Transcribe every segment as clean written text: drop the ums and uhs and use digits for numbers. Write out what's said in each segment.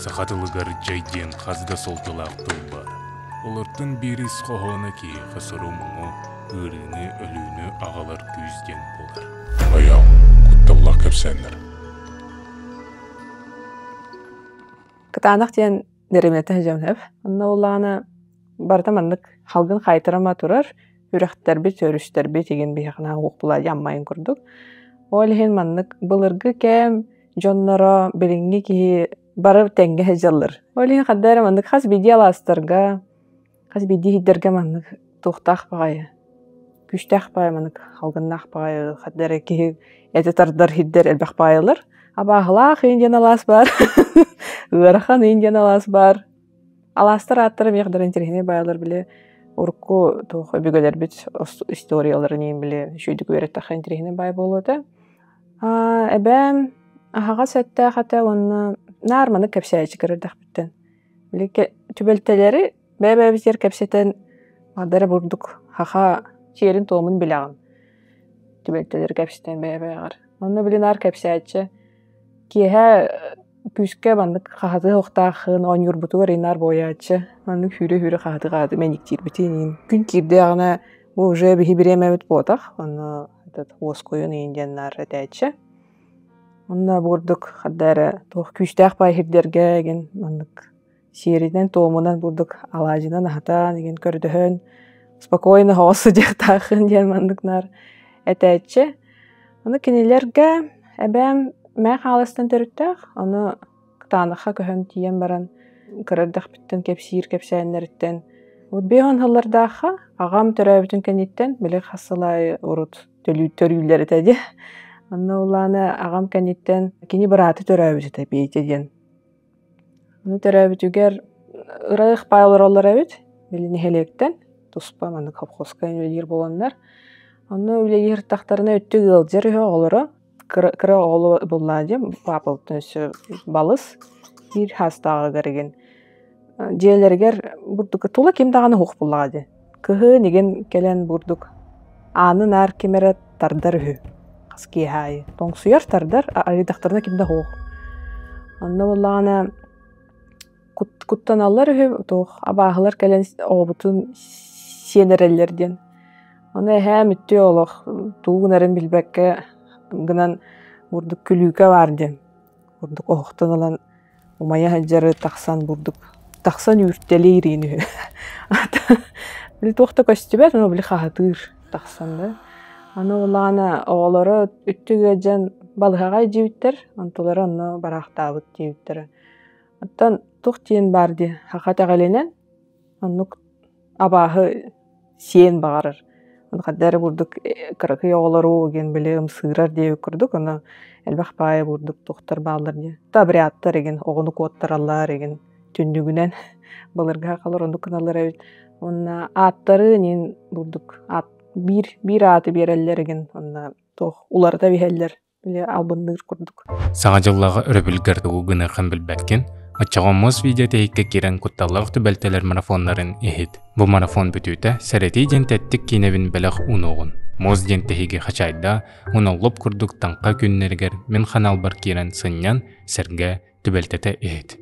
Саха тылыгар дьай диэн хас да суолталаах тыл баар. Олортон биир ис хоһооно киһиэхэ сору-муҥу, ыарыыны, өлүүнү аҕалар күүс диэн буолар. Айаал, кутталлаах кэпсээннэр. Кытаанах диэн дэриэбинэтэ сылдьабын сөп. Онно буоллаҕына барыта маннык халгын хаайтарама турар, үрэхтэрбит, өрүстэрбит игин биһиэхэ наһаа уохпулаа дии Аммайын курдук. Ол иһин маннык былыргы кэм дьонноро билиҥҥи киһи бары тэҥҥэ сылдьаллар. Ол иһин ханна эрэ маннык хас биирдии алаастарга, хас биирдии иһирдэргэ маннык туохтаах баҕайы, күүстээх баҕайы маннык халгыннаах баҕайы ханна эрэ киһи этэ тардар иһирдэр элбэх баҕайылар. Абааһылаах иин диэн алаас баар, ыарахан иин диэн алаас баар. Алаастар ааттара эмиэ да интэриэһинэй баайалар били урукку туох өбүгэлэрбит историяларын иин били үчүгэйдик үөрэттэххэ интэриэһинэй баай буолуо этэ. Эбээм аһаҕас эттээх этэ уонна наар маннык кэпсээччи кырырдахпыттан. Били түбэлтэлэри бэйэ-бэйэбитигэр кэпсэтэн ханна эрэ бурдук хаха сиэрин-туомун билэҕин. Түбэлтэлэри кэпсэтэн бэйэ-бэйэҕэр. Онно били наар кэпсээччи киэһэ күүскэ маннык хаһатыы уохтааххын оонньуурбутугар инаар буойааччы маннык сүүрэ-сүүрэ хаһатыы-хаһатыы мэниктиирбитин иин күн киирдэҕинэ бу уже биһи бириэмэбит буотах онно этот уоскуйун иин диэн наар этээччи онно бу курдук ханна эрэ туох күүстээх баай сирдэргэ игин маннык сиэринэн-туомунан курдук алаадьынан аһатан игин көрдөһөн спокойно оҕо сылдьыахтааххын диэн маннык наар этээччи. Ону кинилэргэ эбээм Мээх Хааластан төрүттээх, ону Кытаанахха көһөн тиийэн баран кыра эрдэхпиттэн кэпсиир кэпсээннэриттэн вот 50 сыллардаахха аҕам төрөөбүтүн кэнниттэн били хас сыл аайы урут төрүүллэр этэ дии. Онно улаана аҕам кэнниттэн кини быраата төрөөбүт этэ Петя диэн. Ону төрөөбүтүгэр ыраах баай олороллор эбит, били нэһилиэктэн туспа маннык совхозка үлэлиир буоланнар. Онно үлэлиир тахтарына өттүк ыалдьар үһү оҕолоро. Кыра, кыра оҕолу буллаа диэн паапабыттан өссө балыс биир саастааҕыгар игин дьиэлэригэр бурдук тула ким даҕаны суох буллаҕа дии. Кыһын игин кэлэн бурдук ааны наар ким эрэ тардар үһү хас киэһэ аайы. Тоҥсуйар тардар, арыйдахтарына ким да суох. Онно буоллаҕына куттаналлар үһү туох абааһылар кэлэн оҕобутун сиэн эрэллэр диэн. Ону эһээм үттүө олох тугу гынарын билбэккэ гынан бурдук күлүүкэ баар диэн бурдук оһохтон ылан умайа сылдьары тахсан бурдук тахсан үүртэлиир иин үһү. Били туох да көстүбэт, ону били хаһытыыр тахсан да. Аны улаана оҕолоро үттүк ыалдьан балыһаҕа илдьибиттэр, онтулара онно бараахтаабыт диэбиттэрэ. Оттон туох диэн баар дии, саха итэҕэлинэн оннук абааһы сиэн баҕарар. Ону хайда эрэ курдук кыракый оҕолору игин били ымсыырар диэбит курдук, ону элбэх баайы курдук туохтар бааллар диэн. Обрядтар игин оҕону куоттараллар игин түннүгүнэн былыргы сахалар оннук гыналлар эбит. Уонна ааттары иин бурдук аат биир биир ааты биэрэллэр игин онно туох уларыта биһэллэр били албынныыр курдук. Саҥа дьыллааҕы өрөбүлгэр тугу гыныаххын билбэккин, оччоҕо Муус видео тиһиккэ киирэн кутталлаах түбэлтэлэр марафоннарын иһит. Бу марафон бүтүүтэ Сэрэтии диэн тэттик киинэбин бэлэх уунуоҕун. Муус диэн тиһиги хачайдаа, уонна лоп курдук таҥха күннэригэр мин ханаалбар киирэн сынньан, сэргээ, түбэлтэтэ иһит.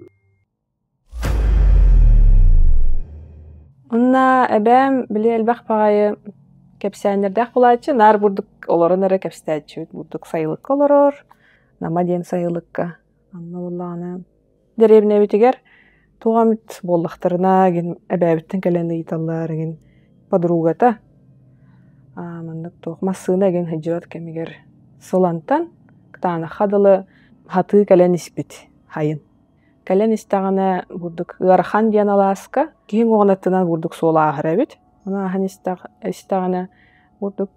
Онно эбээм били элбэх баҕайы кэпсээннэрдээх буолааччы, наар бурдук олорон эрэ кэпсэтээччибит. Бурдук сайылыкка олорор, Нама диэн сайылыкка. Онно буоллаҕына дэриэбинэбитигэр туох эмит буоллахтарына игин эбээбиттэн кэлэн ыйыталлар игин подругата маннык туох массыына игин сылдьыбат кэмигэр Сылантан Кытаанахха дылы хатыы кэлэн испит хайын. Кэлэн истэҕинэ бурдук ыарахан диэн алааска киһи уҥуоҕун аттынан бурдук суола ааһар эбит. Ону ааһан истэҕинэ бурдук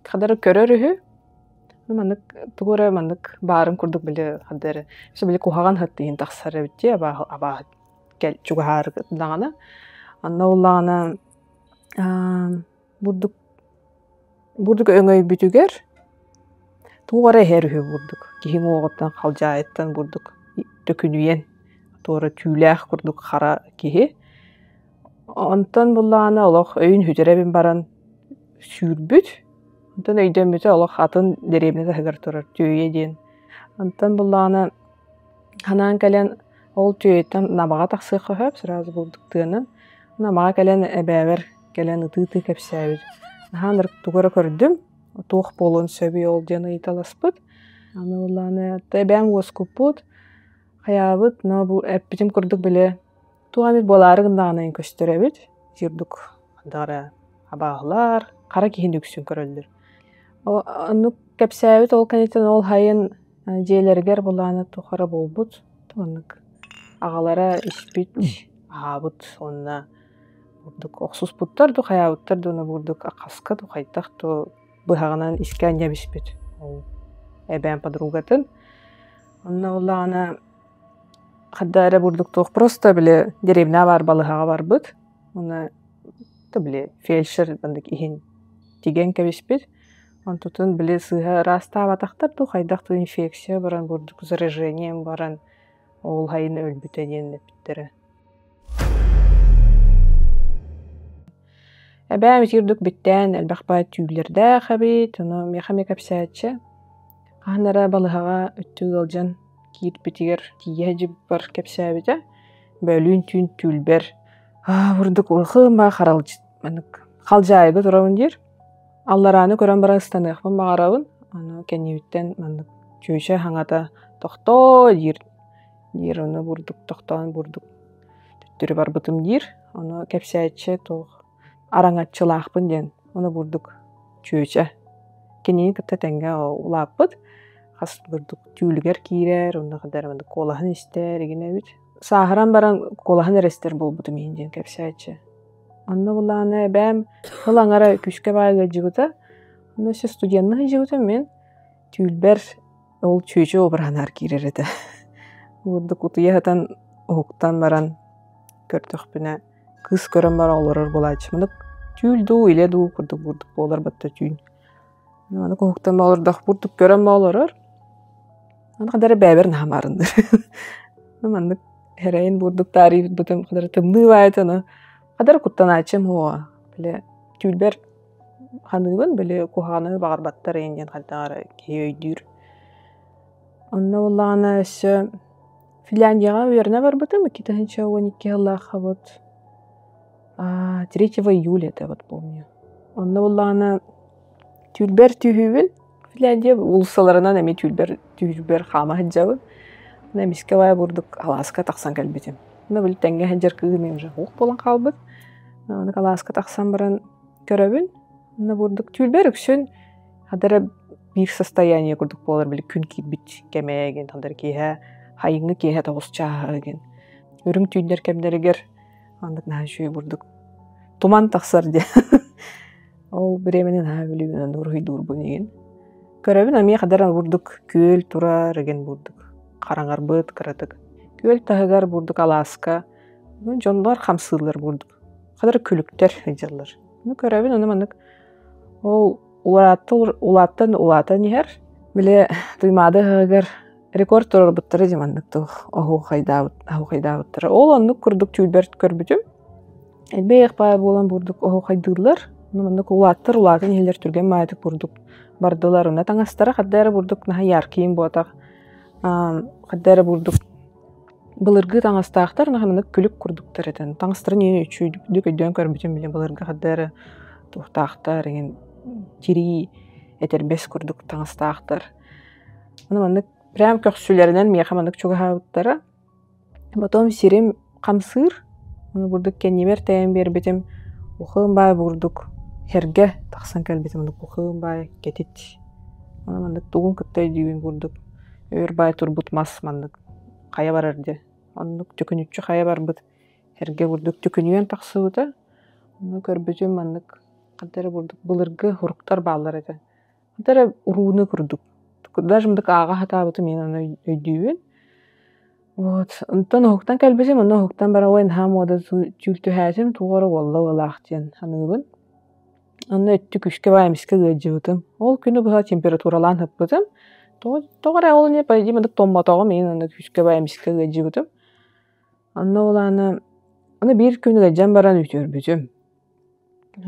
хадары көрөр үһү. Маннык тугу эрэ маннык баарын курдук били ханна эрэ били куһаҕан сыт иһин тахсар эбит дии абааһы абааһы кэл чугаһаары даҕаны. Онно буоллаҕына бурдук Бурдук өҥөйбүтүгэр туох эрэ иһэр үһү бурдук, киһи уҥуоҕуттан халдьаайыттан бурдук төкүнүйэн туора түүлээх курдук хара киһи. Онтон буллаҕына олох өйүн сүтэрэбин баран сүүрбүт, онтон өйдөммүтэ олох атын дэриэбинэ таһыгар турар Түөйэ диэн. Онтон буллаҕына ханаан кэлэн ол түөйүттэн Намаҕа тахсыахха сөп, сразу бурдук тыанан. Намаҕа кэлэн эбээбэр кэлэн ытыы-ытыы кэпсээбит. Наһаа ынырык тугу эрэ көрдүм, туох буолуон сөбүй ол диэн ыйыталаспыт. Аны буоллаҕына эбээм уоскуппут, хайаабыт, но бу эппитим курдук били туох эмит буолаары гыннаҕына көстөр эбит. Ити курдук хайдах эрэ абааһылар, хара киһини үксүн көрөллөр. Оннук кэпсээбит ол кэнниттэн ол сайын дьиэлэригэр былаана туох эрэ буолбут. Оннук аҕалара испит, аһаабыт уонна бурдук охсуспуттар дуу, хайаабыттар дуу, уонна бурдук хаска дуу, хайдах дуу быһаҕынан искэ анньа биспит. Ол эбээм подругатын. Онно буоллаҕына ханна эрэ бурдук туох просто били деревня баар балыһаҕа барбыт. Уонна били фельдшер маннык иһин тигэн кэбиспит. Онтутун били сыыһа ыраастаабатахтар дуу, хайдах дуу инфекция баран бурдук заражением баран ол сайын өлбүтэ диэн эппиттэрэ. Эбээм ити курдук бүттээн элбэх баай түүллэрдээх эбит, ону миэхэ эмиэ кэпсээччи. Хаһан эрэ балыһаҕа өттүк ыалдьан киирбитигэр тиийэ сылдьыбыппар кэпсээбитэ. Бөөлүүн түүн түүлбэр бурдук улахыма харалдьыт маннык халдьаайыга турабын диир. Алларааны көрөн баран ыстаныахпын баҕарабын. Аны кэннибиттэн маннык чүөчэ хаҥата тохтоо диир диир ону бурдук тохтоон бурдук төттөрү барбытым диир. Ону кэпсээччи туох араҥаччылаахпын диэн ону бурдук чүөчэ кинини кытта тэҥҥэ улааппыт хас бурдук түүлүгэр киирэр онно кытары куолаһын истэр игин эбит. Сааһыран баран куолаһын эрэ истэр буолбутум иһин диэн кэпсээччи. Онно булаана эбээм сыл аҥара күүскэ баай ыалдьыбыта. Онно өссө студенна сылдьыбытым мин. Түүлбэр ол чүөчэ обраһынаар киирэр этэ. Бурдук утуйа сытан уһуктан баран көрдөхпүнэ кыыс көрөн баран олорор буолааччы. Маннык түүл дуу, илэ дуу курдук бурдук буолар батта түүн. Маннык уһуктан олордох бурдук көрөн олорор. Аны хадара бэйэбэр наһаа маарынныр. Маннык эрэйин бурдук таарыйбытым хадара тымныы баайыта ону хадара куттанааччым уоҕа. Били түүлбэр ханыыбын били куһаҕаны баҕарбаттар эйин диэн хайдах эрэ киһи өйдүүр. Онно буоллаҕына өссө Финляндияҕа үөрэнэ барбытым 2012 сыллаахха вот 3 июля это вот помню. Онно буоллаҕына түүлбэр түһүүбүн Финляндия уулуссаларынан эмиэ түүлбэр түүрбэр хаама сылдьабын. Онно эмискэ баайа бурдук алааска тахсан кэлбитим. Онно били тэҥҥэ сылдьар кыыһым уже суох буолан хаалбыт. Аны алааска тахсан баран көрөбүн. Онно бурдук түүрбэр үксүн хадара биир состояние курдук буолар били күн киирбит кэмэ игин хадара киэһэ хайыҥҥы киэһэ тоҕус чааһа игин. Үрүҥ түүннэр кэмнэригэр маннык наһаа үчүгэй бурдук туман тахсар диэн. Ол бириэмэни наһаа бүлүүбүнэн уруһуйдуурбун игин. Көрөбүн эмиэ хадара бурдук күөл турар игин бурдук хараҥарбыт кыратык. Күөл таһыгар бурдук алааска дьоннор хамсыыллар бурдук. Хадара күлүктэр сылдьаллар. Ну көрөбүн ону маннык ол улаатта улааттан улаатан иһэр. Били Туймаада ыһыгар рекорд туруорбуттара дии маннык туох оһуохайдаабыт оһуохайдаабыттара. Ол оннук курдук түүл көрбүтүм. Элбэх баай буолан бурдук оһуохайдыыллар. Ну маннык улааттар улаатан иһэллэр түргэн баайытык бурдук бардылар. Уна таҥастара хадда эрэ бурдук наһаа яркийын буотах. Хадда эрэ бурдук былыргы таҥастаахтар наһаа маннык күлүк курдуктар этэн. Таҥастарын иһин үчүгүйдүк өйдөөн көрбүтүм били былыргы хадда эрэ туохтаахтар иҥин тирии этэрбэс курдук таҥастаахтар. Аны маннык прям көхсүлэринэн миэхэ маннык чугаһаабыттара. Потом сирим хамсыыр, ону бурдук кэннибэр тэйэн биэрбитим, ухуун баай бурдук сэргэ тахсан кэлбитим, оннук ухуун баай кэтит. Ону маннык тугун кытта өйдүүбүн курдук өөр баай турбут мас маннык хайа барар дии. Оннук төкүнүччү хайа барбыт сэргэ бурдук төкүнүйэн тахсыбыта. Ону көрбүтүм маннык ханта эрэ бурдук былыргы уруктар бааллар этэ. Ханта эрэ урууну курдук. Даже мындык ааҕа сатаабытым мин ону өйдүүбүн. Вот. Онтон уһуктан кэлбитим, онно уһуктан баран ой наһаа муода түүл түһээтим, туох эрэ уолла уолаах диэн саныыбын. Онно өттү күүскэ баай эмискэ ыалдьыбытым. Ол күнү быһа температуралаан сыппытым. Тоҕо тоҕо эрэ ол иннинэ по идее мындык томмотоҕум иһин онно күүскэ баай эмискэ ыалдьыбытым. Онно ол аана аны биир күн ыалдьан баран үтүөрбүтүм.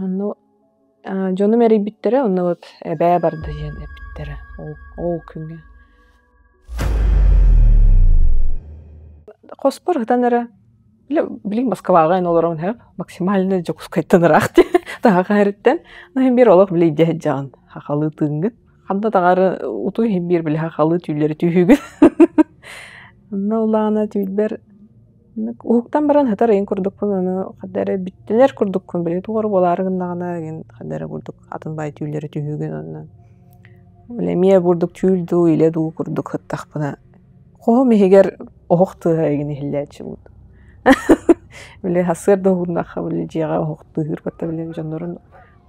Онно дьонум эрийбиттэрэ, онно вот эбээ барда диэн эппиттэрэ ол ол күҥҥэ. Хоспор ытан эрэ билигин Москваҕа эн олоробун сөп максимально Дьокуускайтан ыраах дии таһаҕа эриттэн иһин биир олох били илдьэ сылдьаҕын хахалыы тыыҥҥын ханна даҕары утуй иһин биир били хахалыы түүллэри түүһүүгүн онно улаана түүлбэр уһуктан баран сытар ыйын курдукпун ону ханна эрэ бүттүнэр курдуккун били туох эрэ буолаары гыннаҕына игин ханна эрэ курдук атын баай түүллэри түһүүгүн онно били эмиэ бурдук түүл дуу илэ дуу курдук сыттахпына Хоһум иһигэр оһох тыаһа эйигин иһиллээччи буолбут. Били сарсыарда уһуннахха били дьиэҕэ оһох тыаһыыр кытта били дьоннорун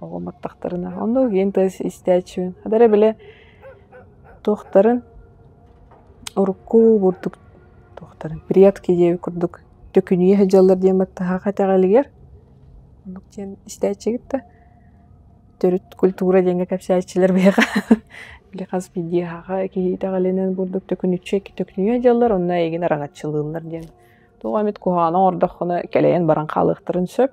оҕом аттахтарына онно уһуйан тыас истээччибин. Хата эрэ били туохтарын урукку бурдук туохтарын предки диэбит курдук төкүнүйэ сылдьаллар диэн баттаһаах итэҕэлигэр оннук диэн истээччигит да төрүт культура диэҥҥэ кэпсээччилэр биһиэхэ били хас биирдии аһаҕа киһи итэҕэлинэн бурдук төкүнүччү төкүнүйэ дьаллар онно эйигин араҥаччылыыллар диэн туох эмит куһаҕаны оҥордоххуна кэлэйэн баран хаалыахтарын сөп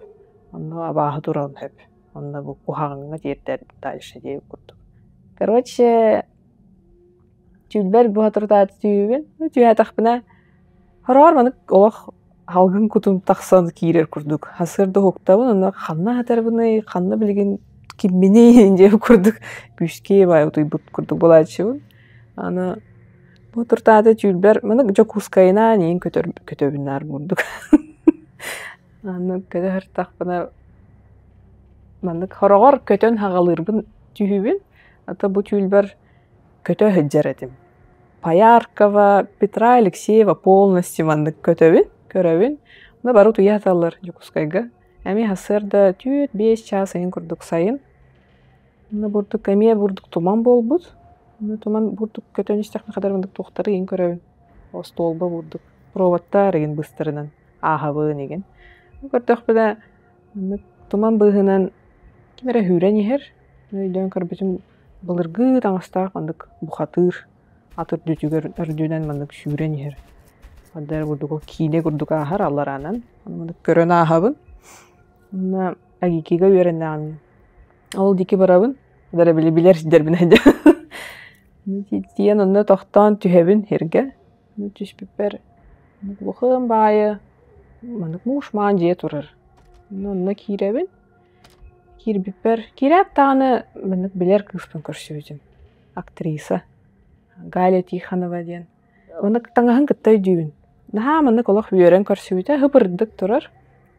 онно абааһы туран сөп онно бу куһаҕаҥҥа тиэрдэр дальше диэбит курдук короче түүлбэр бу соторутааты түүбүн түһээтэхпинэ Хороҕор маннык олох салгын кутум тахсан киирэр курдук. Сарсыарда уһуктабын уонна ханна аһатарбыный, ханна билигин кимминий диэн курдук күүскэ баайы утуйбут курдук буолааччыбын. Аны бу туртаата түүрбэр маннык Дьокуускайынан иин көтөр көтөбүн наар курдук. Аны көтө сырыттахпына маннык хороҕор көтөн хаҕалыырбын түһүүбүн. Ата бу түүлбэр көтө сылдьар этим. Пояркова, Петра Алексеева полностью маннык көтөбүн, көрөбүн. Онно бары утуйа сыталлар Дьокуускайга. Эмиэ сарсыарда 4-5 чаас ыйын курдук сайын. Онно бурдук эмиэ бурдук туман буолбут. Онно туман бурдук көтөн истэхпинэ хадары маннык туохтары ыйын көрөбүн. Остуолба бурдук. Проводтар ыйын быстарынан ааһабын игин. Көрдөхпүнэ маннык туман быыһынан ким эрэ сүүрэн иһэр. Өйдөөн көрбүтүм былыргы таҥастаах маннык бухатыыр ат үрдүтүгэр үрдүнэн маннык сүүрэн иһэр. Ханна курдук ол киинэ курдук ааһар аллараанан. Маннык көрөн ааһабын. Уонна АГИКИга үөрэннэҕим. Ол диэки барабын. Эрэ били билэр сирдэрбин Тиийэн онно тохтоон түһэбин сиргэ. Түспүппэр улахан баайы маннык муус-маан дьиэ турар. Онно киирэбин. Киирбиппэр, киирээт даҕаны маннык билэр кыыспын көрсүбүтүм. Актриса Галя Тихонова диэн. Маннык таҥаһын кытта өйдүүбүн. Наһаа маннык олох үөрэн көрсүбүтэ, һып-ырдык турар.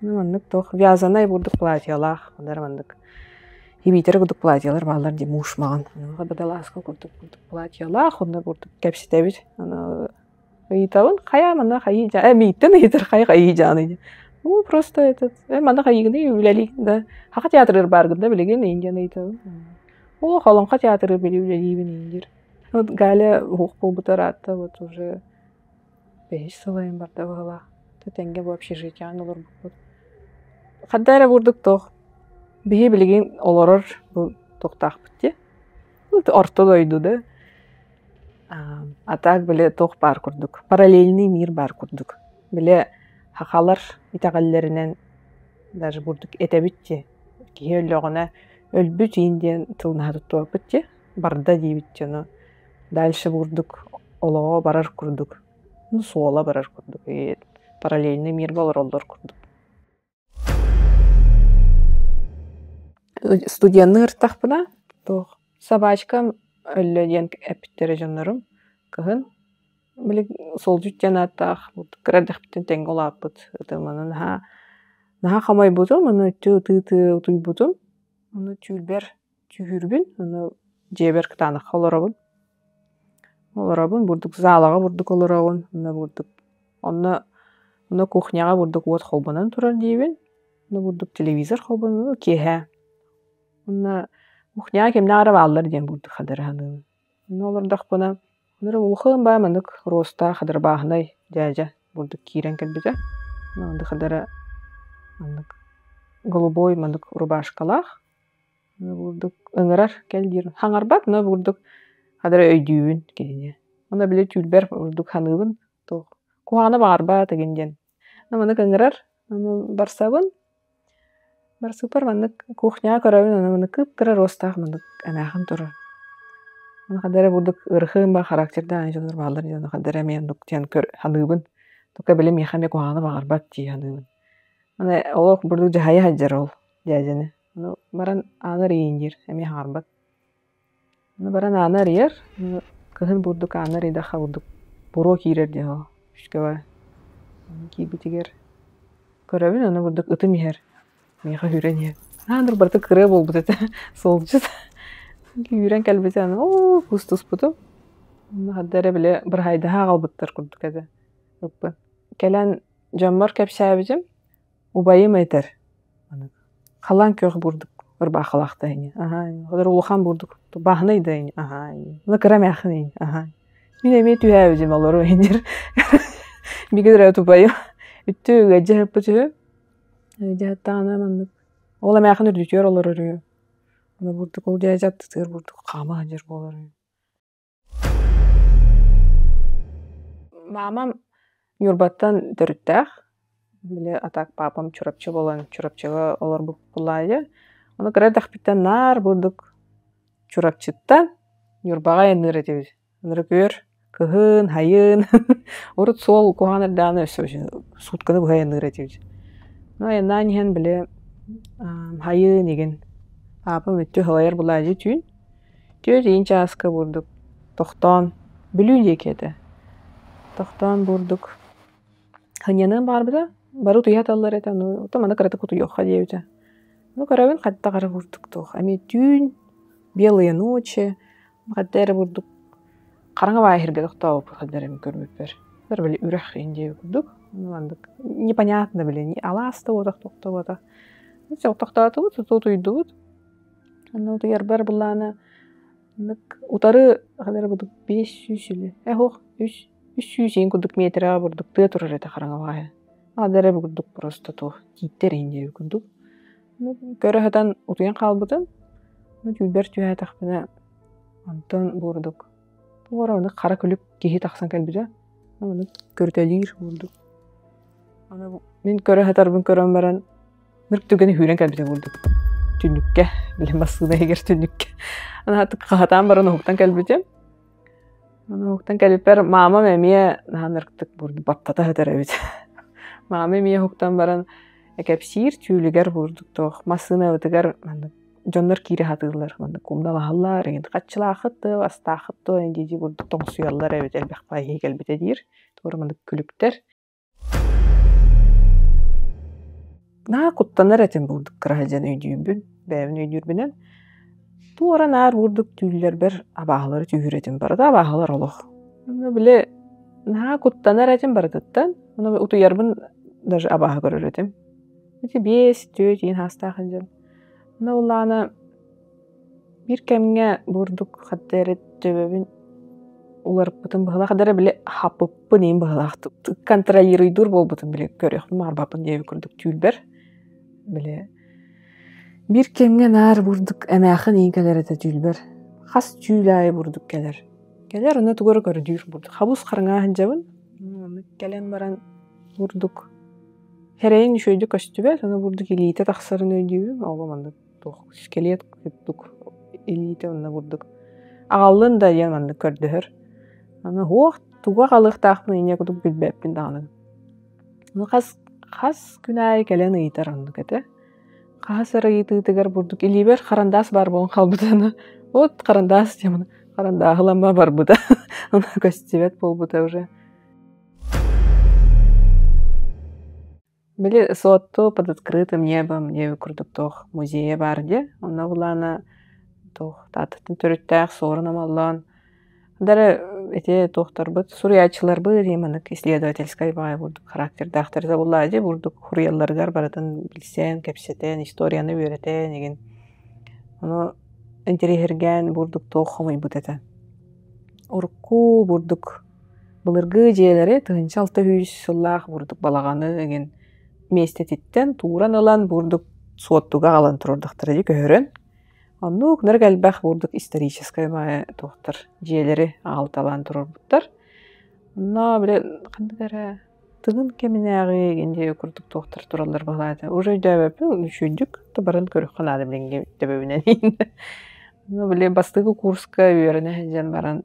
Маннык туох вязаный бурдук платьелаах, онно эрэ маннык хибиитэр курдук платьелар бааллар дии муж маҕан. Бадалааска курдук курдук платьелаах, онно курдук кэпсэтэбит. Ыйытабын, хайа манна хайыы дьаа, мииттэн ыйытар хайа хайыы дьааный Ну, просто этот, манна хайыыгыный үлэлиигин да, Хаха театрыгар бааргын да билигин иин диэн ыйытабын. О, Холоҥхо театрыгар били үлэлиибин иин диир. Вот Галя уһук буолбута ыраатта, вот уже бэһис сылайым барда быһыылаах. Тэҥҥэ бу общежитиеҕа олорбуппут. Ханна эрэ бурдук туох биһи билигин олорор бу туохтаахпыт дии. Орто дойду да. А так били туох баар курдук, параллельный мир баар курдук. Били сахалар итэҕэллэринэн даже бурдук этэбит дии, киһи өллөҕүнэ өлбүт иин диэн тылын туттубаппыт дии, барда диибит дии ону дальше бурдук олоҕо барар курдук, ну суола барар курдук, параллельный миргэ олороллор курдук. Студенныыр ыртахпына туох собачкам өллө диэн эппиттэрэ дьоннорум кыһын били суолдьут диэн ааттаах кыра эрдэхпиттэн тэҥҥэ улааппыт ытым ону наһаа наһаа хомойбутум ону өттү ытыы-ытыы утуйбутум ону түүрбэр түһүүрбүн ону дьиэбэр кытаанахха олоробун олоробун бурдук залаҕа бурдук олоробун онно бурдук онно онно кухняҕа бурдук уот холбонон турар диибин онно бурдук телевизор холбонон киэһэ Онно кухняҕа кимнээх эрэ бааллар диэн бурдук хадары саныыбын. Онно олордохпуна, онно улахан баай маннык руостаах хадырбааһынай дьээдьэ бурдук киирэн кэлбитэ. Маннык хадара маннык голубой маннык рубашкалаах бурдук ыҥырар кэл диир. Хаҥарбат, но бурдук хадара өйдүүбүн кинини. Онно били түүрбэр бурдук саныыбын туох куһаҕаны баҕарбат игин диэн. Маннык ыҥырар, барсабын Барсыппар маннык кухняҕа көрөбүн аны маннык кып-кыра руостаах маннык эмээхин турар. Аны ханна эрэ бурдук ыарахын ба характердаах дьоннор бааллар дьону ханна эрэ эмиэ оннук диэн көр саныыбын. Тука били миэхэ эмиэ куһаҕаны баҕарбат дии саныыбын. Аны олох бурдук дьаһайа сылдьар ол дьээдьэни. Ону баран ааны арыйын диир, эмиэ хаҥарбат. Ону баран ааны арыйар, кыһын бурдук ааны арыйдахха бурдук буруо киирэр диэн ол үскэҕэ. Киирбитигэр көрөбүн, ону бурдук ытым иһэр, миэхэ үүрэн иһэр. Аан барыта кырыа буолбут этэ, суолдьут. Үүрэн кэлбитэ, аны оо куустуспутум. Онно ханна эрэ били быраһайдаһа аҕалбыттар курдук этэ ыппын. Кэлэн дьоммор кэпсээбитим, убайым этэр халаан күөх бурдук ырбаахылаахта ини аһаа улахан бурдук бааһынай да ини аһаа ну кыра эмээххин ини аһаа мин эмиэ түһээбитим олору индир бигэ төрөөбүт убайым үттү ыадьа ыппыт үһү ыадьа маннык ол эмээххин үрдүтүгэр олорор үһү аны бурдук ол дьээдьэ аттытыгар бурдук хаама сылдьар буолар үһү. Маамам Ньурбаттан төрүттээх. Били а так папам Чурапчы буолан Чурапчыга олорбут буоллаҕа. Ону кыра эрдэхпиттэн наар бурдук Чурапчыттан Ньурбаҕа айанныыр этибит. Ынырык үөр, кыһын, сайын урут суол куһаҕан эрдэҕинэ өссө суутканы быһа айанныыр этибит. Ну айаннаан иһэн били сайын игин папам өттү сылайар буоллаҕа түүн. Түөрт иин чааска бурдук тохтоон, Бүлүү диэки этэ. Тохтоон бурдук сынньаныан баҕарбыта, бары утуйа сыталлар этэ, ону оттон маны кыратык утуйуохха диэбитэ. Ну көрөбүн хайдах эрэ бурдук туох эмиэ түүн, белые ночи, хайда эрэ бурдук хараҥа баайы сиргэ тохтообуппут хайда эрэ көрбүппэр. Били үрэх иһин диэбит курдук, маннык непонятно били алаас да буотах, туох да буотах. Тохтоотубут, утуйдубут. Онно утуйарбар былаана маннык утары ханара бурдук 500 или э суох 300 иин курдук миэтэрэҕэ бурдук тыа турар этэ хараҥа баҕайы. Ханна эрэ курдук просто туох тииттэр иһин диэбит курдук. Көрө сытан утуйан хаалбытым. Түүнбэр түһээтэхпинэ онтон бурдук туох эрэ маннык хара күлүк киһи тахсан кэлбитэ. Маннык көрүтэлиир курдук. Аны мин көрө сытарбын көрөн баран Нырк түгэни үүрэн кэлбитэ курдук. Түннүккэ, били массыына иһигэр түннүккэ. Анаатык хаһатаан баран уһуктан кэлбитим. Аны уһуктан кэлбиппэр маамам эмиэ наһаа нырктык бурдук баттата сытар эбит. Маама эмиэ уһуктан баран кэпсиир түүлүгэр бурдук туох массыынабытыгар маннык дьоннор киирэ сатыыллар маннык кумналаһаллар эҥин хаччылаахыт дуо астаахыт дуо дии курдук тоҥсуйаллар эбит элбэх баайы кэлбитэ диир. Туора маннык күлүктэр. Наһаа куттанар этим бурдук кыраһа диэн өйдүүбүн, бэйэбин өйдүүрбүнэн. Туора наар бурдук түүллэрбэр абааһылары түһүүр этим, барыта абааһылар олох. Ону били наһаа куттанар этим барытыттан, ону утуйарбын даже абааһы көрөр этим. Ити 5, 4 иин хаастаах сылдьан. Ону улаана Биир кэмҥэ бурдук хатта эрэ төбөбүн уларыппытым быһыылаах эрэ били хаппыппын иһин быһыылаах контролируйдуур буолбутум били көрүөхпүн баҕарбаппын диэбит курдук түүлбэр били биир кэмҥэ наар бурдук эмээххин иһин кэлэр этэ түүлбэр хас түүл аайы бурдук кэлэр кэлэр онно тугу эрэ көрдүүр бурдук хабыс хараҥа сылдьабын кэлэн баран бурдук Эрэйин үчүгэйдик көстүбэт, ону бурдук илиитэ тахсарын өйдүүбүн, ол маннык туох скелет курдук илиитэ онно курдук аҕаллын да диэн маннык көрдөһөр. Аны суох тугу аҕалыахтаахпын инньэ курдук билбэппин даҕаны. Ну хас хас күн аайы кэлэн ыйытар оннук этэ. Хаһыс эрэ ыйытыытыгар бурдук илиибэр харандаас баар буолан хаалбыта вот харандаас диэн харандааһы ылан барбыта. Ону көстүбэт буолбута уже. Били Суотту под открытым небом диэбит курдук туох музейа баар дии. Онно былаана туох Тааттаттан төрүттээх Суорун Омоллоон дары ити туохтарбыт суруйааччыларбыт маннык исследовательскай баҕайы курдук характердаахтар буоллаҕа дии бурдук суруйалларыгар барытын билсэн, кэпсэтэн, историяны үөрэтэн игин. Ону интэриэһиргээн бурдук туох хомуйбут этэ. Урукку бурдук Былыргы дьиэлэри 1600 сыллаах бурдук балаҕаны эҥин миэстэтиттэн тууран ылан бурдук Суоттуга аҕалан туруордахтара дии көһөрөн. Оннук нырык элбэх бурдук историческай баайа туохтар дьиэлэри аҕалталаан туруорбуттар. Онно били ханнык эрэ Тыгын кэминээҕи эҥин диэки курдук туохтар тураллар быһыылаах Уже өйдөөбөппүн үчүгэйдик да баран көрүөххэ наада билиҥҥи төбөбүнэн. Ну били бастакы курска үөрэнэ сылдьан баран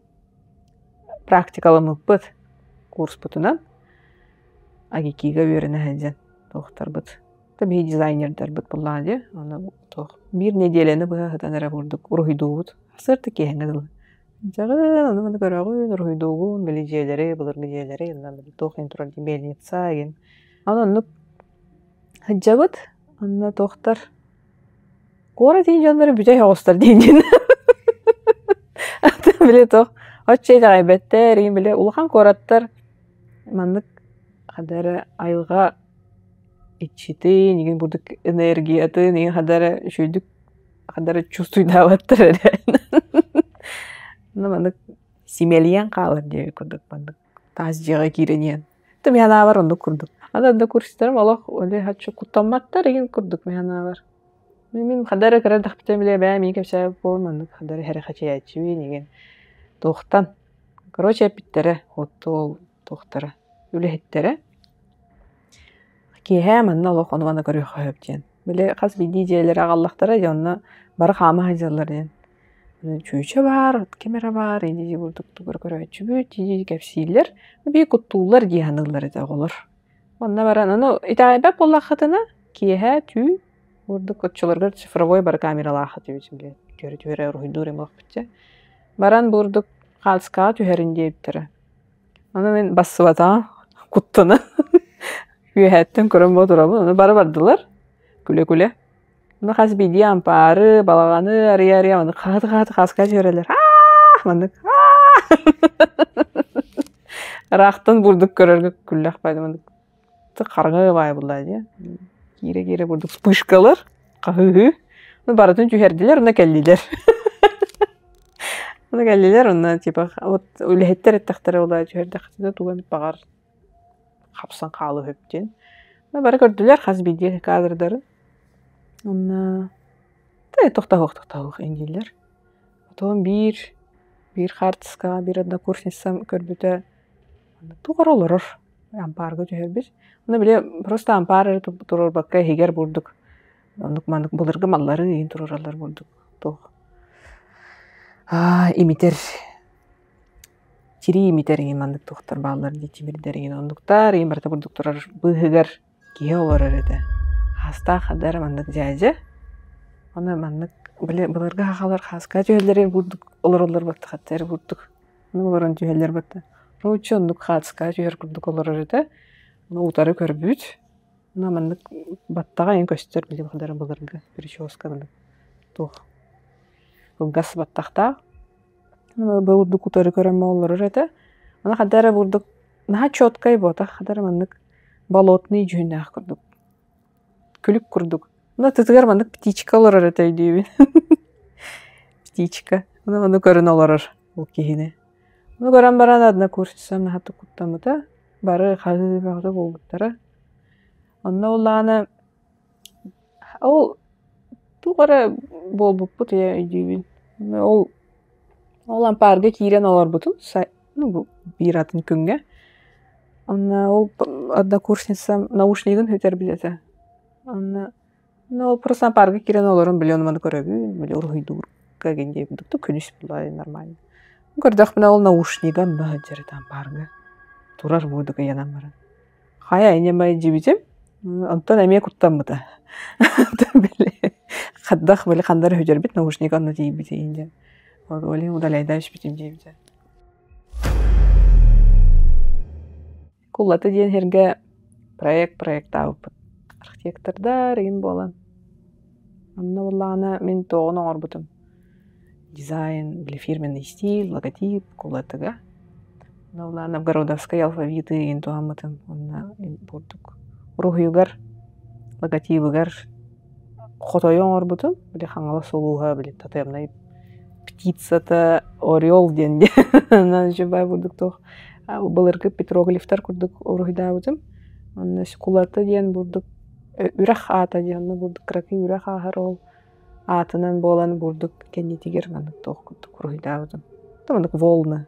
практикаламмыппыт курспутунан. АГИКИга үөрэнэ сылдьан туохтарбыт биһи дизайнердарбыт буоллаҕа дии онно туох биир нэдиэлэни быһа сытан эрэ курдук уруһуйдуубут сарсыарда киэһэҥҥэ дылы дьаҕын ону маны көрөҕүн уруһуйдуугун били дьиэлэри былыргы дьиэлэри онно туох иһин турар мельница игин онон оннук сылдьабыт онно туохтар куорат иһин дьонноро бүтэй оҕустар диэн били туох оччо итэҕэйбэттэр игин били улахан куораттар маннык ханна эрэ айылҕа иччитин игин курдук энергиятын игин ханна эрэ үчүгэйдик ханна эрэ чувствуйдаабаттар эрэ маннык симэлийэн хаалар диэбит курдук маннык таас дьиэҕэ киирэн иһэн то мин санаабар оннук курдук аны однокурсниктарым олох хочу куттамматтар игин курдук мин санаабар мин ханна эрэ кыра эрдэхпиттэн бile бээ миигин кэпсээбит буолан маннык ханна эрэ сэрэхэчийээччибин игин туохтан короче эппиттэрэ вот ол туохтара үлэһиттэрэ киэһээ манна олох ону-маны көрүөххэ сөп диэн били хас биирдии дьиэлэри аҕаллахтара дьэ онно бары хаама сылдьаллар диэн чүөчэ баар ким эрэ баар ини курдук тугу эрэ көрөөччүбүт дии кэпсииллэр биир куттууллар дии саныыллар этэ оҕолор онно баран ону итэҕэйбэт буоллаххытына киэһээ түүн курдук оччолорго цифровой бары камералаах этибит били түөрэ түөрэ уруһуйдуур буоллахпыт баран бурдук хаалыскаҕа түһэрин диэбиттэрэ Ону мин бассыбатаҕым, куттанан үөһээттэн көрөн буола турабын, ону бары бардылар күлэ-күлэ. Ону хас биирдии ампаары, балаҕаны арыйа-арыйа маннык хаһыты-хаһыты хааска түһэрэллэр аа маннык аа ыраахтан бурдук көрөргө күллэх баайда маннык хараҥа баай буолла дии киирэ-киирэ бурдук вспышкалар хаһыыһыы барытын түһэрдилэр уонна кэллилэр Ону кэллилэр онно типа вот үлэһиттэр эттэхтэрэ ол түһэрдэххитинэ тугу эмит баҕар хапсан хаалыһып диэн. Бары көрдүлэр хас биирдии кадрдары. Онно тохтоһуох тохтоһуох дииллэр. Потом биир биир хаартыскаҕа биир однокурсницам көрбүтэ туох эрэ олорор ампаарга түһэрбит. Ону били просто ампаар эрэ туруорбакка иһигэр бурдук оннук маннык былыргы маллары ыйын туруораллар курдук туох имитэр тирии имитэр иҥин маннык туохтар бааллар дии тимирдэр иҥин оннуктар иҥин барыта курдук турар быыһыгар киһи олорор этэ хаастаах хадара маннык дьээдьэ ону маннык били былыргы сахалар хааска түһэллэрин курдук олороллор баттахаттар курдук ону олорон түһэллэр батта короче оннук хааска түһэр курдук олорор этэ ону утары көрбүт Ону маннык баттаҕа эҥин көстөр били баҕар былыргы прическа маннык туох кылгас баттахтаах. Бурдук утары көрөн олорор этэ. Ону ханна эрэ бурдук наһаа четкай буотах, ханна эрэ маннык болотный дьүһүннээх курдук, күлүк курдук. Ону аттытыгар маннык птичка олорор этэ өйдүүбүн. Птичка. Ону ону көрөн олорор ол киһини. Ону көрөн баран однокурсницам наһаа куттаммыта. Бары хаһыы бөҕөтө буолбуттара. Онно улаана ол туох эрэ буолбуппут ийэ өйдүүбүн. Ол ол ампаарга киирэн олорбутум ну бу биир атын күҥҥэ. Онно ол однокурсницам наушнигын сүтэрбит этэ. Онно ну ол просто ампаарга киирэн олорон били ону маны көрөбүн, били уруһуйдуурга гин диэбит күнүс была нормально. Көрдөхпүнэ ол наушнига онно сылдьар этэ ампаарга. Турар буолдук ыйанан баран. Хайа инньэ дьиибитим, онтон эмиэ куттаммыта. Били хайдах били ханна эрэ сүтэрбит наушник онно тиийбит диэн. Ол иһин удаляйдаан испитим диэбитэ. Куллаты диэн сиргэ проект проектаабыппыт. Архитектордар игин буолан. Онно буоллаҕына мин туоҕун оҥорбутум. Дизайн, били фирменный стиль, логотип кулатыга. Онно Новгородовскай алфавиты игин туһаммытым. Онно бурдук уруһуйугар, логотибыгар хотойу оҥорбутум. Били Хаҥалас улууһа, били тотемнай птицата орел диэн диэн. Үчүгэй бурдук туох былыргы петроглифтар курдук уруһуйдаабытым. Онно кулата диэн бурдук үрэх аата диэн онно бурдук кыракый үрэх ааһар ол аатынан буолан бурдук кэннитигэр маннык туох курдук уруһуйдаабытым. Маннык волны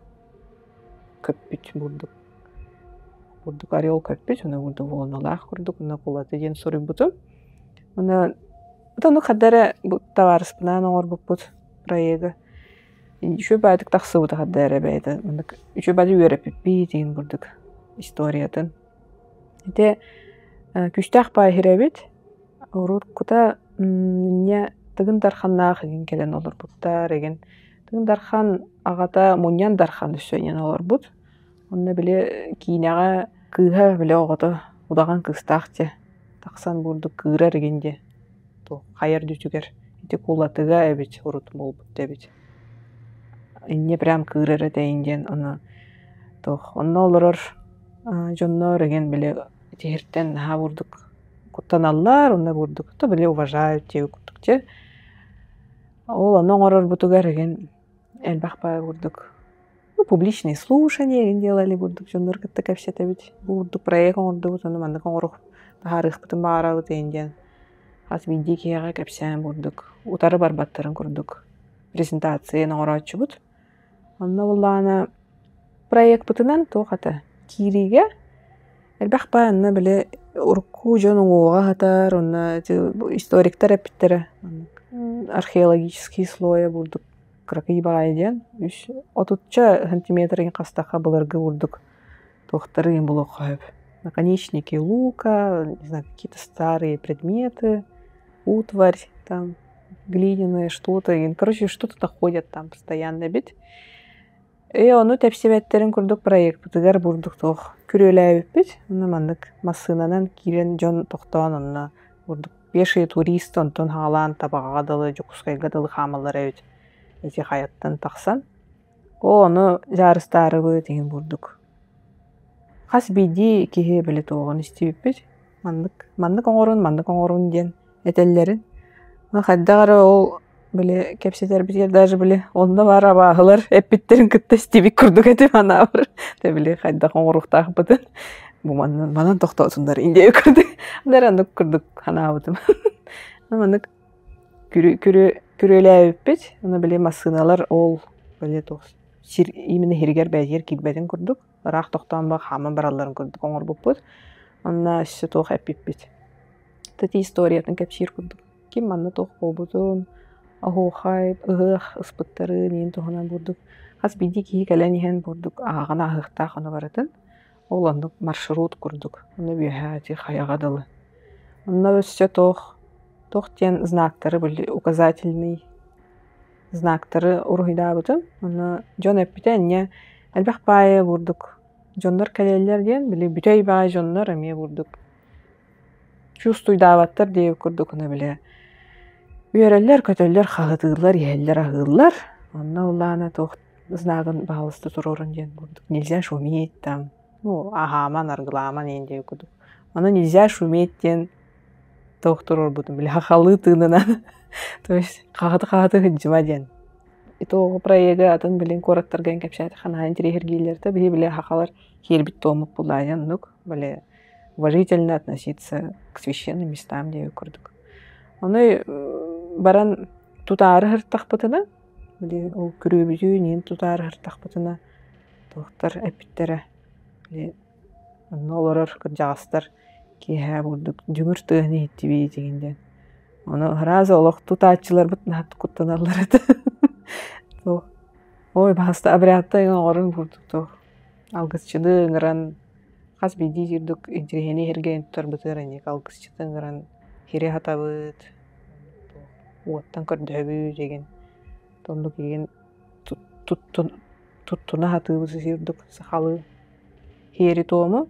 көппүт бурдук. Бурдук орел көппүт, ону бурдук волналаах курдук, онно кулата диэн суруйбутум. Онно ону ханна эрэ бу табаарыспынаан оҥорбуппут проегы. Үчүгэй баайдык тахсыбыта ханна эрэ бэйэтэ маннык үчүгэй баайдык үөрэппиппит иһин курдук историятын. Ити күүстээх баай иһирэбит. Урут кута инньэ Тыгын Дарханнаах игин кэлэн олорбуттар игин. Тыгын Дархан аҕата Мунньан Дархан өссө инэн олорбут. Онно били киинэҕэ кыыһа били оҕото удаҕан кыыстаах дьэ тахсан бурдук кыырар игин диэ туох хайа үрдүтүгэр ити кулатыга эбит урут буолбут эбит. Инньэ прям кыырар этэйин диэн ону туох онно олорор дьоннор игин били итиһиртэн наһаа бурдук куттаналлар онно бурдук то били уважают диэбит курдук дьэ. Ол ону оҥорорбутугар игин элбэх баай курдук ну, публичные слушания игин делали курдук дьоннор кытта кэпсэтэбит. Бу курдук проект оҥордубут, ону маннык оҥоруох таһаарыахпытын баҕарабыт игин диэн хас биирдии киһиэхэ кэпсээн курдук утары барбаттарын курдук презентацияны оҥорооччубут. Онно буоллаҕына проекпытынан туох этэ киириигэ элбэх баай онно били урукку дьон уҥуоҕа сытар, онно ити историктар эппиттэрэ археологический слоя бурдук кыракый баҕайы диэн үс отучча сантиметрын хастахха былыргы бурдук туохтары булуохха сөп. Наконечники лука, не знаю, какие-то старые предметы, утварь там, глиняные что-то, короче, что-то находят там постоянно эбит. И ону тэпсибэттэрин курдук проекпытыгар бурдук туох күрүөлээбиппит. Онно маннык массыынанан киирэн дьон тохтоон онно бурдук пешие туристы онтон хаалаан Табаҕаҕа дылы, Дьокуускайга дылы хаамаллар эбит. Ити хайаттан тахсан. Оо, ону дьаарыстаарыбыт иһин бурдук. Хас биирдии киһи били туоҕун истибиппит. Маннык маннык оҥорун, маннык оҥорун диэн этэллэрин. Хайдах эрэ ол били кэпсэтэрбитигэр даже били онно баар абааһылар эппиттэрин кытта истибит курдук этим анаабар. Тэ били хайдах оҥоруохтаахпытын бу манан манан тохтоотуннар диэбит курдук. Дэр оннук курдук санаабытым. Маннык күрүөлээбиппит. Ону били массыыналар ол били туох сир именно иһиригэр бэйэтигэр киирбэтин курдук ыраах тохтоон ба хааман баралларын курдук оҥорбуппут. Онно өссө туох эппиппит. Ити историятын кэпсиир курдук. Ким манна туох буолбутун, оһуохай, ыһыах ыспыттарын иин туһунан бурдук хас биирдии киһи кэлэн иһэн бурдук ааҕан ааһыахтаах ону барытын. Ол оннук маршрут курдук. Ону үөһээ ити хайаҕа дылы. Онно өссө туох туох диэн знактары били указательный знактары уруһуйдаабытым. Онно дьон эппитэ инньэ элбэх баайы бурдук дьоннор кэлэллэр диэн били бүтэй баай дьоннор эмиэ бурдук чувствуйдаабаттар диэбит курдук ону били үөрэллэр, көтөллөр, хаһытыыллар, иһэллэр, аһыыллар. Онно улаана туох знагын баһаалыста туруорун диэн курдук нельзя шуметь там, ну аһааман, аргылааман иһин диэбит курдук. Ону нельзя шуметь диэн туох туруорбутум били хахалыы тыынынан то есть хаһыты-хаһыты сылдьыма диэн. Итого проегы атын билин куораттарга кэпсээтэххэ наһаа интэриэһиргииллэр да биһи били хахалар киирбит туоммут булаайан оннук били уважительно относиться к священным местам диэбит курдук. Ону баран тутаары сырыттахпытына били ол күрүөбүтүн иин тутаары сырыттахпытына туохтар эппиттэрэ били онно олорор кырдьаҕастар киэһэ курдук дүҥүр тыаһын иһиттибит игин диэн. Ону сразу олох тутааччыларбыт наһаа куттаналлар этэ. Туох ой баһаста обрядта оҥорун курдук туох алгысчыны ыҥыран хас биирдии курдук интириэһинэй иһэргэ тутарбытыгар эмиэ алгысчыты ыҥыран хири хатабыт, уоттан көрдөһөбүт игин оннук игин туттуна сатыыбыт курдук сахалыы Иэри-туому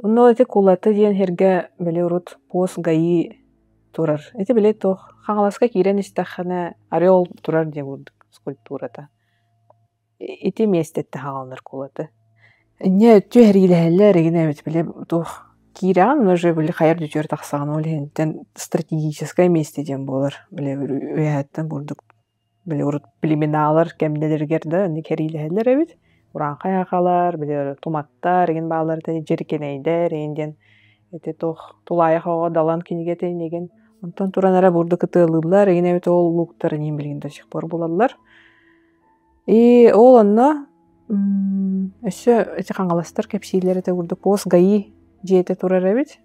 Онно ити Кулаты диэн сиргэ били урут пост ГАИ турар. Ити били туох Хаҥаласка киирэн истэххинэ орел турар диэн курдук скульптурата. Ити миэстэттэн хаалаллар Кулаты. Инньэ түһэриилэһэллэр игин эбит били туох киирэҕин уже били хайа үрдүтүгэр тахсаҕын ол иһинтэн стратегическай миэстэ диэн буолар. Били үөһэттэн курдук Били урут племеналар кэмнэлэригэр да инник кэриилэһэллэр эбит. Урааҥхай аахалар, били туматтар игин бааллар этэ, дьирикинэйдэр игин диэн ити туох тулаайах оҕо Далан кинигэтин игин. Онтон туран эрэ бурдук ытыалыыллар игин эбит ол лууктар иҥин билигин до сих пор булаллар. И ол онно өссө ити хаҥаластар кэпсииллэр этэ курдук пост ГАИ дьиэтэ турар эбит.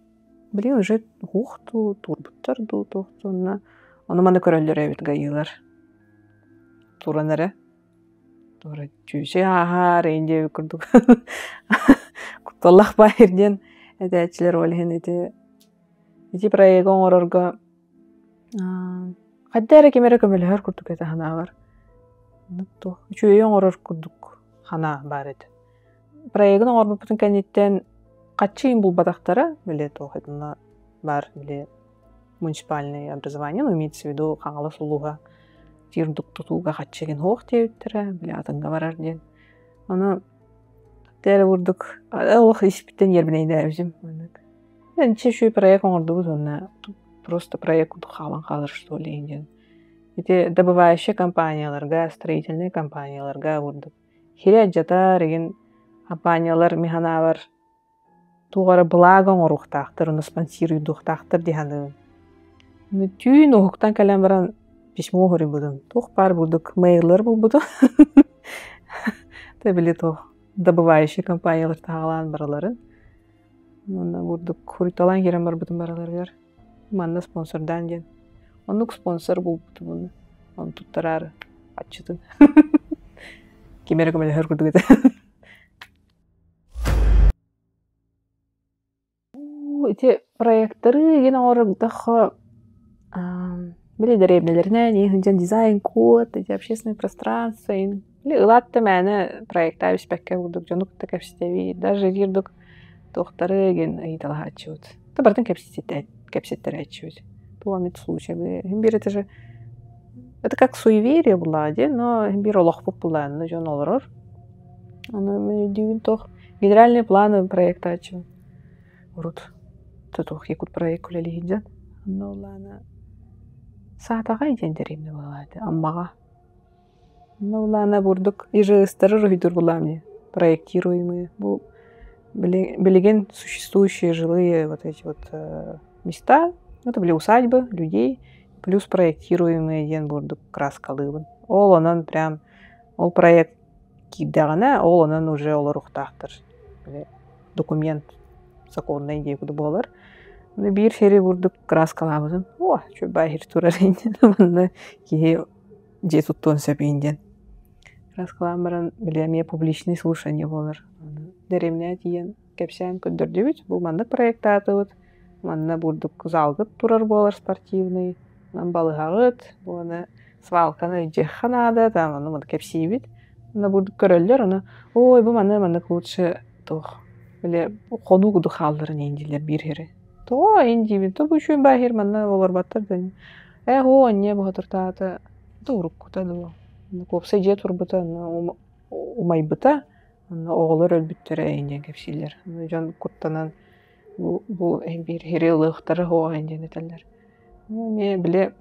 Блин, уже уһуох дуу, туурбуттар дуу, туох дуу онно ону-маны көрөллөр эбит гаилар. Туран эрэ. Туора чүүчэ ааһаар эйин диэбит курдук кутталлах баайыр диэн этээччилэр ол иһин ити ити проегы оҥорорго хайда эрэ ким эрэ көмөлөһөр курдук этэ санаабар. Туох үчүгэйи оҥорор курдук санаа баар этэ. Проегын оҥорбуппутун кэнниттэн хаччы иин булбатахтара, били туох итиннэ баар били муниципальное образование, ну имеется в виду Хаҥалас улууһа тиирдук тутууга хаччы игин суох диэбиттэрэ, били атыҥҥа барар диэн. Ону тэр курдук олох испиттэн ньиэрбинэйдээбитим. Инче үчүгэй проект оҥордубут уонна просто проект курдук хаалан хаалар что ли диэн. Ити добывающай компанияларга, строительнай компанияларга курдук хири алдьатар игин компаниялар мин санаабар туох эрэ благо оҥоруохтаахтар, ону спонсируйдуохтаахтар дии саныыбын. Түүн уһуктан кэлэн баран письмо суруйбутум. Туох баар бурдук мейллар булбутум. Тэ били туох добывающай компаниялар таһаҕалаан бараларын. Уонна бурдук хуруйталаан киирэн барбытым бараларыгар. Манна спонсордаан диэн. Оннук спонсор булбутум ону туттараары аччытын. Ким эрэ көмөлөһөр курдук этэ. Ити проекторы игин оҥорордоххо били дэриэбинэлэринэн иһин сылдьан дизайн-код, ити общественное пространство иһин били ылаат да мээнэ проектаа испэккэ курдук дьону кытта кэпсэтэбит, даже курдук туохтары игин ыйыталаһааччыбыт. Да барытын кэпсэттэрээччибит. Туох эмит случай иһин биир это же это как суеверие была дии, но иһин биир олохпут былаанна дьон олорор. Аны мин өйдүүбүн туох генеральный планы проектааччыбын. Урут туох якут проект үлэлиир дьон. Онно улаана саатаҕай диэн дэриэбинэ буолааты Аммаҕа. Онно улаана бурдук ИЖС-тары уруһуйдуур булаам дии проектируемые. Бу билигин существующие жилые вот эти вот места, это были усадьбы людей, плюс проектируемые диэн бурдук краскалыыбын. Ол онон прям ол проект киирдэҕинэ, ол онон уже олоруохтаахтар. Документ сокуоннай диэки буолар. Биир сири курдук краскалаабытым. О, үчүгэй иһир турар иннин манна киһи дьиэ туттуон сөп диэн. Краскалаан баран, били эмиэ публичный слушание буолар. Дэриэбинэҕэ тиийэн кэпсээн көрдөрдүбүт. Бу маннык проектаатыбыт. Манна бурдук залгыт турар буолар спортивный. Онон балыһаҕыт, уонна свалканы илдьиэххэ наада, там ону маны кэпсиибит. Онно бурдук көрөллөр, ону ой, бу маны маннык лучше туох били хонуу курдук хаалларын иһин дииллэр биир иһэри. Тоҕо иһин диибин, то бу үчүгэй баһир манна олорботтор да ээ һоо анньа бохотуртаата да уруккута дуо. Уопсай дьиэ турбута онно умайбыта, онно оҕолор өлбүттэрэ иһин диэн кэпсииллэр. Дьон куттанан бу биир иһири ылыахтара суоҕа иһин диэн этэллэр. Эмиэ били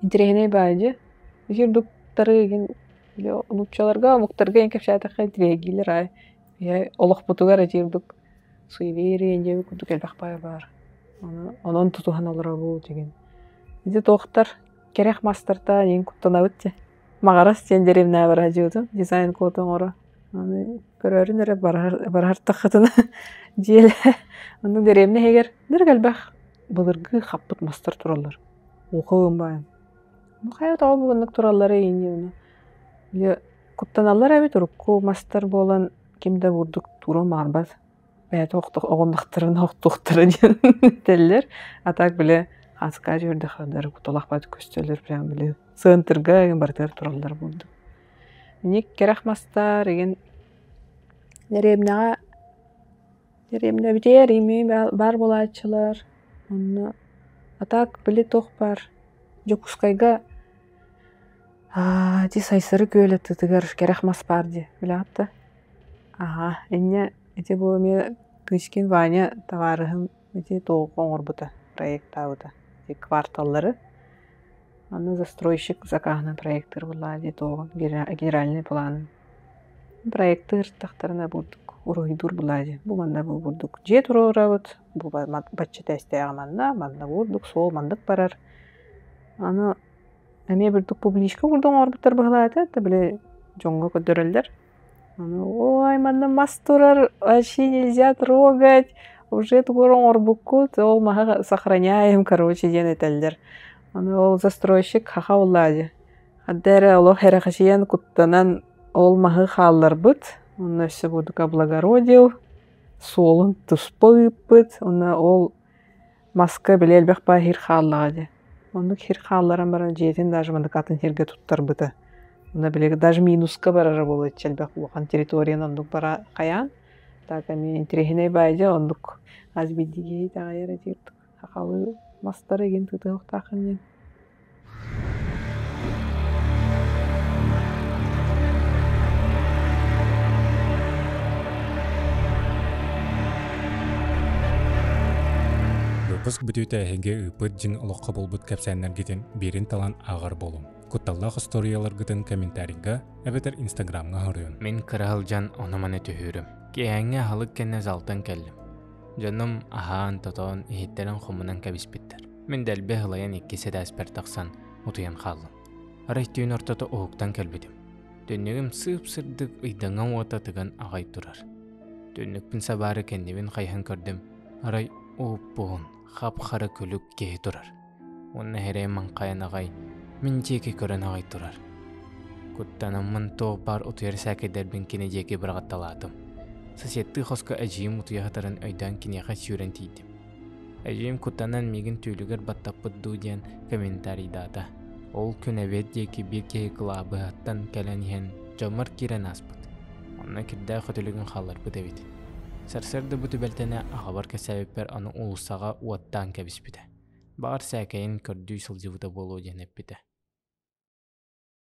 интэриэһинэй баайы дьэ. Ити курдуктары игин били нууччаларга, омуктарга иһин кэпсээтэххэ интириэһиргииллэр аай. Ийэ олохпутугар ити курдук суеверие диэбит курдук элбэх баайы баар. Онон тутуһан олоробут игин. Ити туохтар кэрэх мастартан иһин куттанабыт дии. Маҕарас диэн дэриэбинэҕэ бараа дьиэбитин дизайн код оҥоро. Аны көрөөрүн эрэ бараһартаххытына дьиэлэ онно дэриэбинэ иһигэр нырык элбэх былыргы хаппыт мастар тураллар. Уухугун баайан. Ну хайа тоҕо бу маннык туралларый инньэ гына. Дьэ куттаналлар эбит урукку мастар буолан ким да бурдук туруон баҕарбат. Бэйэтэ оҕуннахтарына охтуохтара диэн этэллэр. А так били хаска дьүөрдэххэ куталахпат көстөллөр прям били сыантырга игин барытыгар тураллар бурдук. Ник кэрэх мастар игин дэриэбинэҕэ дэриэбинэбитигэр ими баар буолааччылар. Онно а так били туох баар Дьокуускайга ити Сайсары күөл аттытыгар кэрэх мас баар дии билэҕит да? Аһаа инньэ ити бу эмиэ Кычкин Ваня табаарыһым ити туох оҥорбута проектаабыта ити кварталлары. Аны застройщик заказынан проектыыр буоллаҕа дии туоҕун генеральный планын. Проектыыр тахтарына бурдук уруһуйдуур буоллаҕа дии. Бу манна бу бурдук дьиэ туруорабыт, бу бачча этээстээҕи манна, манна бурдук, суол маннык барар. Аны эмиэ бурдук публичка курдук оҥорбуттар быһыылаах этэ, били дьоҥҥо көрдөрөллөр. Ой, манна мас турар, вообще нельзя трогать, уже тугу оҥорбуккут, ол маһы сохраняем, короче, диэн этэллэр. Аны ол застройщик хаха буоллаа дии. Ханта эрэ олох эрэхэчийэн куттанан Ол маһы хаалларбыт, онно өссө бурдук облагородил, суолун туспа ыыппыт, уонна ол маска били элбэх баа сир хааллаҕа дии. Оннук сир хаалларан баран дьиэтин даже маннык атын сиргэ туттарбыта. Онно били даже минуска барара буолуо элбэх улахан территорияны оннук бара хайаан. Так эмиэ интэриэһинэй баайы дьэ оннук хас биирдии киһи итэҕэйэр этиир сахалыы мастары игин тутуһуохтааххын диэн. Выпуск бүтүүтэ эһиги ыыппыт дьиҥ олоххо буолбут кэпсээннэргитин биирин талан ааҕар буолуҥ. Кутталлаах остуоруйаларгытын комментарийга эбэтэр инстаграмҥа хоруйун. Мин кыра сылдьан ону-маны түһүүрүм. Киэһээҥҥи аһылык кэннэ залтан кэллим. Дьонум аһаан-тотоон иһиттэрин хомунан кэбиспиттэр. Мин дэлби ыһылайан иккис этээспэр тахсан утуйан хааллым. Арай түүн ортото уһуктан кэлбитим. Түннүгүм сыып-сырдык ыйдаҥа уота тыган аҕай турар. Түннүкпүн сабаары кэннибин хайыһан көрдүм, арай ууппуһун хап-хара күлүк киһи турар. Уонна эһэрэй маҥхайан аҕай мин диэки көрөн аҕай турар. Куттанаммын туох баар утуйар сээкэйдэрбин кини диэки быраҕатталаатым. Соседтыы хоско эдьиийим утуйа сытарын өйдөөн киниэхэ сүүрэн тиийдим. Эдьиийим куттанан миигин түүлүгэр баттаппыт дуу диэн комментарийдаата. Ол күн эбиэт диэки биир киһи кылаабыһаттан кэлэн иһэн дьоммор киирэн ааспыт. Онно кирдээх көтүлүгүн хаалларбыт эбит. Сарсыарда бу түбэлтэни аҕабар кэпсээбиппэр аны уулуссаҕа уоттаан кэбиспитэ. Баҕар сээкэйин көрдүү сылдьыбыта буолуо диэн эппитэ.